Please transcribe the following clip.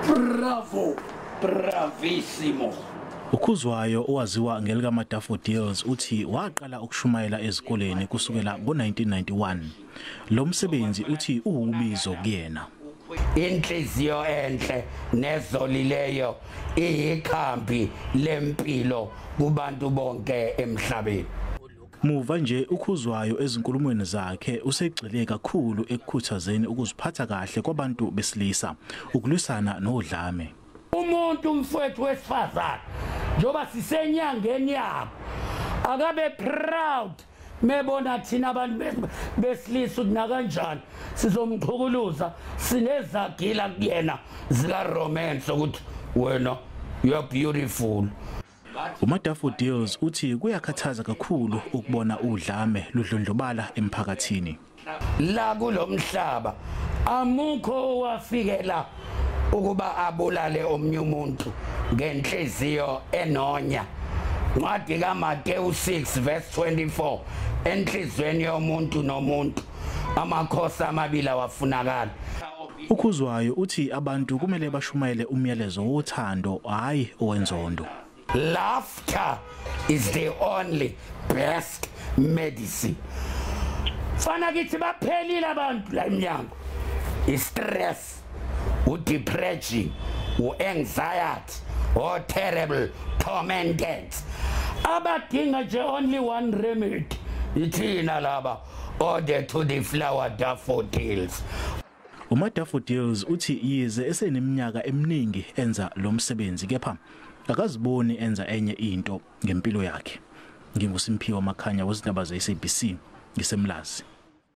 Bravo, bravissimo. UKhuzwayo, owaziwa ngelikaMadaffodils, uthi waqala ukushumayela ezikoleni kusukela ngo-1991. Lo msebenzi uthi uwubizo kuyena. Inhliziyo enhle nezolileyo iyikhambi lempilo kubantu bonke emhlabeni. Muva nje, uKhuzwayo ezinkulumweni zakhe usegxile kakhulu ekukhuthazeni ukuziphatha kahle kwabantu besilisa, ukulwisana nodlame. Umuntu, mfowethu wesifazane, njengoba sisenyangeni yabo, akabe proud mebona thina abantu besilisa ukuthi nakanjani sizomchukuluza, sinezagila kuyena zika romance ukuthi wena, you are beautiful. UMadaffodils uthi kuyakhathaza kakhulu ukubona udlame ludlondlobala emphakathini. La kulomhlaba amukho owafikela ukuba abulale omnye umuntu ngenhliziyo enonya. Ncwadi kaMateyu 6 verse 24, enhlizweni yomuntu nomuntu amakhosi amabili awafunakala. UKhuzwayo uthi abantu kumele bashumayele umyalezo wothando, hayi owenzondo. Laughter is the only best medicine. Fana kithi baphelile abantu la eminyango, i-stress, u-depression, u-anxiety or terrible tormented, abadinga nje only one remedy, ithina laba Ode to the Flower Daffodils. UMadaffodils uthi yize eseneminyaka eminingi enza lo msebenzi, kepha akaziboni enza enye into ngempilo yakhe. NginguSimphiwe Makhanya wezindaba ze-SABC, ngiseMlazi.